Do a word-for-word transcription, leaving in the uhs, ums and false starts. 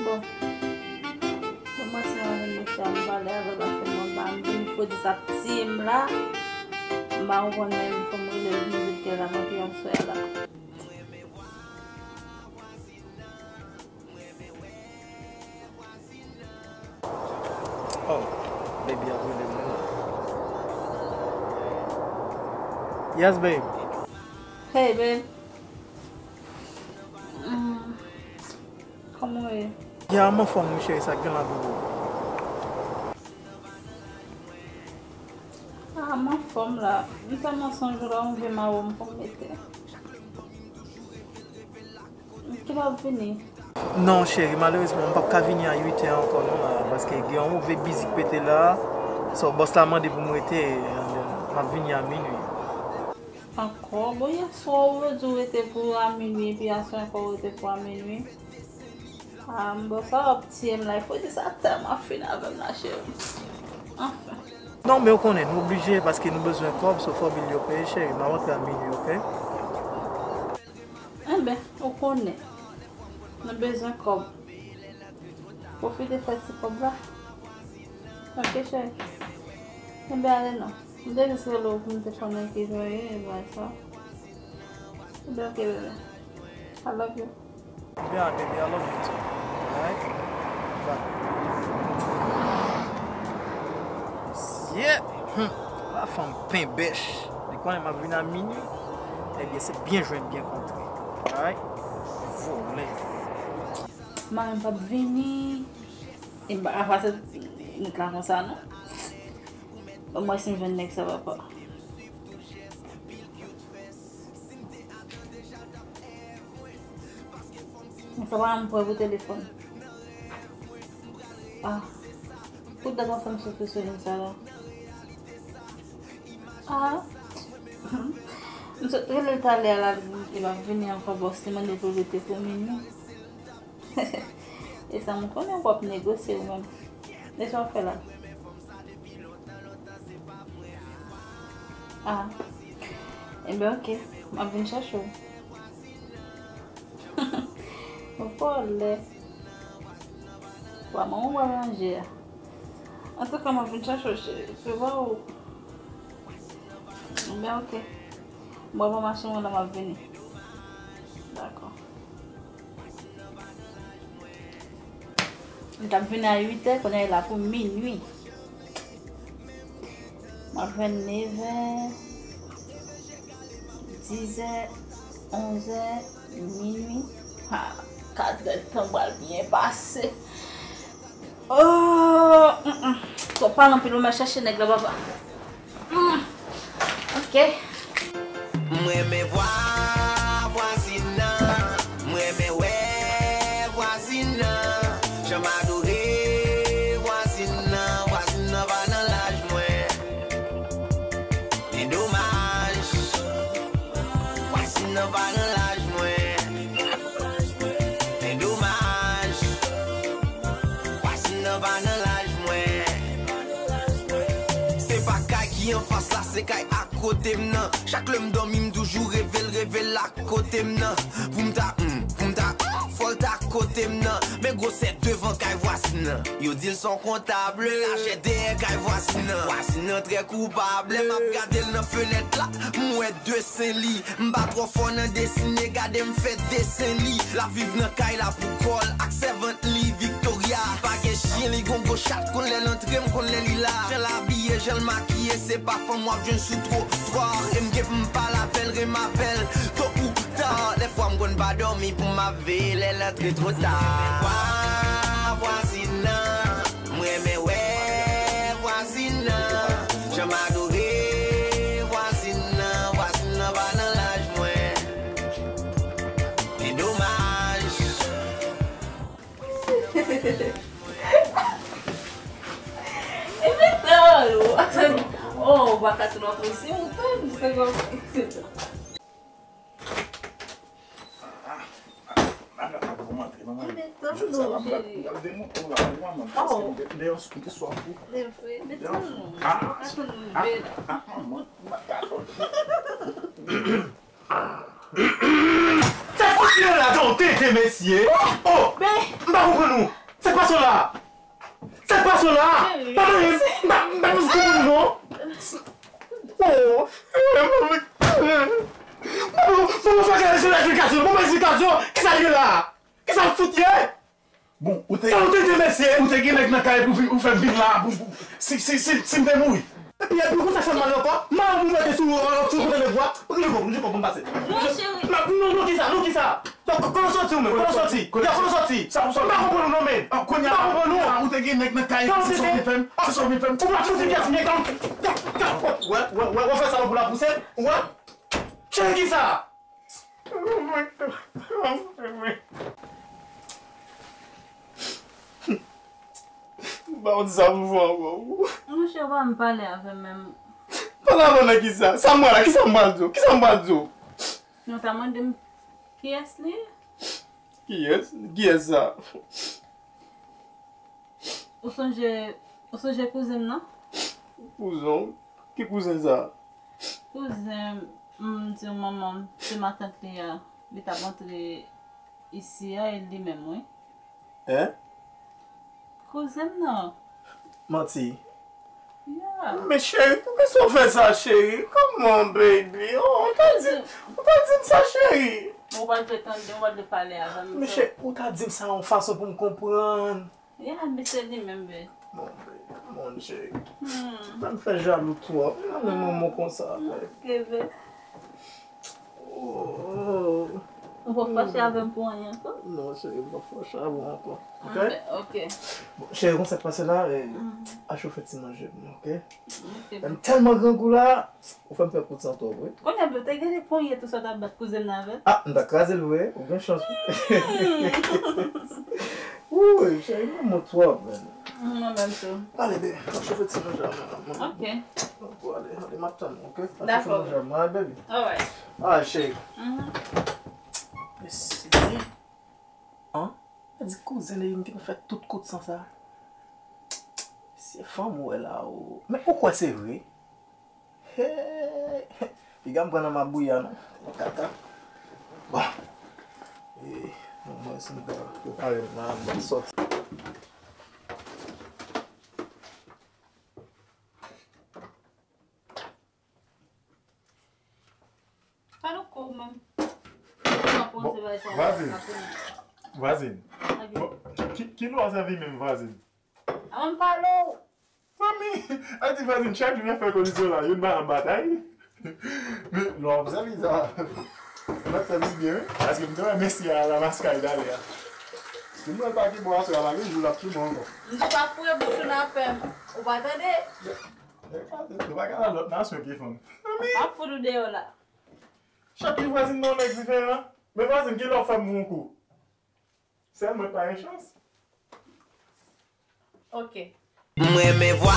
Bon. Bon, mwen se mwen menm, mesye a, m pale avè l paske mwen pa, m vin Fodis ap tiye m la. M pa konprann menm, fò m rele l vin di l ke l ap antre aswè a la. Oh, baby ap rele m la. Yes, babe. Hey, babe. Mm. Kòman w ye? Ya, m anfòm wi cheri, sa k gen la pou ou? Ah, m anfòm la. M tèlman sonje w la, m vle mawo m pou m mete. Kilè w ap vini? Non cheri, malerezman m p ap ka vini a uit è ankò non la, paske gen yon move bizi k pete la. So, bòs la mande pou m rete, and then m ap vini a minui. Ankò? Bon, yèswa ou te di w rete pou a minui, epi aswè ankò ou rete pou a minui. Ah, m bon, sa w ap tiye m la. Fodis sa tèlman fin avè m la, cheri. Anfen. Non, men ou konnen, nou oblije paske nou bezwen kòb, so fò bil yo peye, cheri. M ap antre a minui, oke? Enben, ou konnen. Nou bezwen kòb. Pwofite fè ti kòb la. Oke, cheri. Enben, ale non. M te jis rele w pou m te konnen kijan w ye, e bagay sa. Enben, oke, bebe. I love you. Yeah, baby, I love you too. Alright? Bye. Shit! Hmm. La fanm penbèch. Li konnen m ap vin a minui. Ebyen, se byen jwenn, byen kontre. Alright? Vòlè. Mari m p ap vini. E m pa ka pase nèg la konsa, non. Omwen si m jwenn nèg sa, papa. Sa pa m pran pou telefòn. Ah. Pou dat ansanm sou sou sa la. Ah. M sot rele l talè a la, li pa vini ankò, bòs li mande pou l rete pou minui. E sa m konnen w ap negosye ou menm. E sa w ap fè la? Ah. Enben, oke. M ap vin chèche w. Vòlè. Wa, manman w pral ranje a. Antouka, m ap vin chèche w, cheri. Prevwa ou. Enben, oke. M pral pran machin mwen la, m ap vini. Dakò. M t ap vini a uit è, kounye a e la pou minui. M ap jwenn nevè, dizè, onzè, minui. Ha, katrè tan pral byen pase. Oh, mm, mm. Twòp pale anpil, ou mèt chèche nèg la, papa. Mm. Oke. M renmen vwa vwazin nan, m renmen wè vwazin nan, jan m adore vwazin nan, vwazin nan pa nan laj mwen. Men domaj, vwazin nan pa nan laj mwen. Men domaj, vwazin nan pa nan laj mwen. Se pa kay ki anfas la, se kay akote m nan. Chak lè m dòmi, m toujou reve l, reve l akote m nan. Pou m ta, hmm, pou m ta, hmm, fò l ta kote m nan. Men gwosè devan kay vwazin nan. Yo di l s on kontab. Lajè dèyè kay vwazin nan. Vwazin nan trè koupab. Lè m ap gade l nan fenèt la, m wè desen li. M pa twò fò nan desine, gade m fè desen li. L ap viv nan kay la pou kò l ak sèvant li, Victoria. Li pa gen chyen, li gon gwo chat, konn lè l antre, m konn lè li la. Jan l abiye, jan l makiye, se pa fanm w ap jwenn sou twotwa. E m gen pou m pale avè l, renmen avè l, to ou ta. Lèfwa m konn pa dòmi pou m ap veye lè l antre twò ta. Vwa vwazin nan, m renmen wè vwazin nan. Jan m adore vwazin nan, vwazin nan pa nan laj mwen. Men domaj. E metan, oh, ou pa ka tou nan kosi, ou tann, se kòm. Madam, ap pou m antre, non, mwen. Jodi a la, m pral, m pral demontre w la, wi, manman, paske m te, m te, m te swaf, wi. Ah, ah, ah, manman, m ap gade w. Sa fouti nan la, tonton? de mesye. Oh! M pa konprann ou. Sa k pase w la? Sa k pase w la? Pa mande m, m pa, m pa konprann ou non. Oh! Bon, bon, bon, fè eksplikasyon, bon, eksplikasyon. Kisa l ye la? Kisa l fout ye? Bon, ou te, ou te, ou te gen nèg nan kay epi ou vin, ou fè m vin la pou, pou, si, si, si, si m te mouri. Epi, epi, konsa fè m mal ankò. M a ou mete sou, sou kote nèg ou a. Pou ki jiko, jiko pou m pase. Non, cheri. Non, non, non, kisa, non, kisa? Donk, kote w soti ou menm? Kote w soti? Ya, kote w soti? M pa konprann ou non, men. M pa konprann ou. Ou te gen nèg nan kay, se sa w vin fè m? Se sa w vin fè m? Ou pa fouti pyès, men kan. Wè, wè, wè, wè, fè sa pou la pouse. Wè. Cheri, kisa? M pa konn sa pou fè ankò. Monchè, ou pa m pale avè m menm. Pale avè m nan kisa? Sa m pral la, kisa m pral di w? Kisa m pral di w? Non, ta mande m kiyès li ye? Kiyès? Kiyès sa? Ou sonje, ou sonje kouzen m nan? Kouzen w? Ki kouzen sa? Kouzen m, m di w manman m, se matant li a, li t ap antre isi a, e li menm, wi. Hein? Kouzen m nan. Manti. Yeah. Men cheri, poukisa w fè sa, cheri? Come on, baby. Oh, ou pa di, ou pa di m sa, cheri. Ou pa dwe tande, ou pa dwe pale avè m. Men cheri, ou ta di m sa yon fason pou m konprann. Ya, men se li menm, babe. Bon, babe, mon Dieu. Hmm. Pa m fè jalou twòp. Mwen renmen manman konsa, babe. Ok, babe. Oh. Ou pa fache avè m pou anyen ankò? Non, cheri, m pa fache avè w ankò. Ok? Ok, ok. Bon, cheri, konn sa k pase la, eh, al chofe ti manje pou mwen, ok? Ok, babe. M tèlman grangou la. Ou fè m pè kout san twòp, wi. Kounye a, bro, te gen de ponyèt ou sa t ap bat kouzen m nan avè l. Ah, m ta kraze l vre, ou gen chans, wi. Wouy, cheri, m renmen w twòp, man. Mwen menm tou. Ale, babe, al chofe ti manje a, man. Ok. Bon, ale, ale, m ap tann ou, ok? Al chofe manje a, my baby. Alright. Alright, cheri. Mhm. Mèsi. An? Sa di kouzen li, m te konn fè tout kout san sa. Se fanm ou wè la, o. Men ou kwè se vre? Hey! Piga m pran nan mabouya, non. Kaka. Bon. E, bon, mwen, si m ta prepare m nan, m sòti. Pale w kou menm. Bon, vwazin. Vwazin. Bon, ki, ki lwa w sèvi menm, vwazin? An pale w. Zanmi, a di vwazin, chak jou m ap fè kolisyon la, youn pa nan batay. Men, lwa w sèvi sa. Ou pa t sèvi byen, wi. Paske m te wè mesye a ramas kay talè a. Si m wè l pa gen bon aswè a, pa gen jou l ap tounen ankò. M di pa foure bouch ou nan afè m. Ou pa tande? Nèg pa, nou pa ka nan lòt nasyon ke fanm. M ap fout ou deyò la. Chak jou vwazin nan yon nèg diferan. Men vwazin, kilè w fè m yon kou? Sèl mwen k pa gen chans. Ok. M renmen vwa,